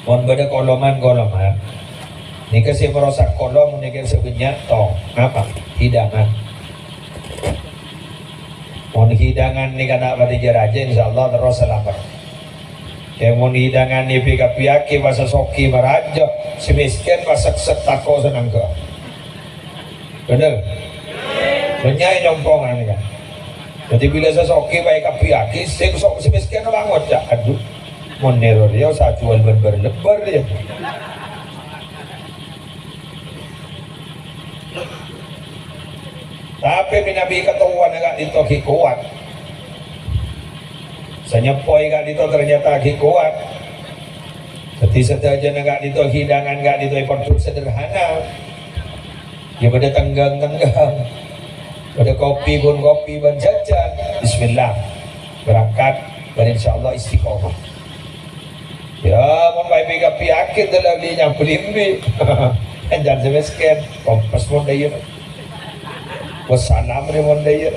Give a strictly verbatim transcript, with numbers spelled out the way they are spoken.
Mon bâdâ koloman-koloman, nèka sè marosak kolom nèka sè bânnya' tong, napa? Hidangan. Mon hidangan nèka ta' patè jâ-rajâ, insyaallah terros salamet. Kèng mon hidangan nèka èkabbhiyaghi pas sè soghi maraja, sè mèskèn pas sèksèk tako' sè nangghâ. Bhender? Bânnya' è compongan kan. Dhâddhi bilâ sè soghi pas èkabbhiyaghi, sè so-, sè mèskèn malah ngoca', "Adhu, mon nèro rèya sajhuwâl bân bâr-lebbâr rèya." Tapè mènabi katowana ka'dinto ghi' kowat. Sè nyeppoè ka'dinto ternyata ghi' kowat. Dhâddhi sadhâjâna ka'dinto hidangan ka'dinto èpon sederhana. Ya bâdâ tenggang-tenggang. Bâdâ kopi bân kopi bân jhâjhân. Bismillah. Berangkat. Bân insyaallah istiqomah. Ya, mon bâi pèka pèyakèt dâlâ bâli nyambel embi'. Èncan sè mèskèn, kompes mon dâiyâ. Wassalam rè mon dâiyâ.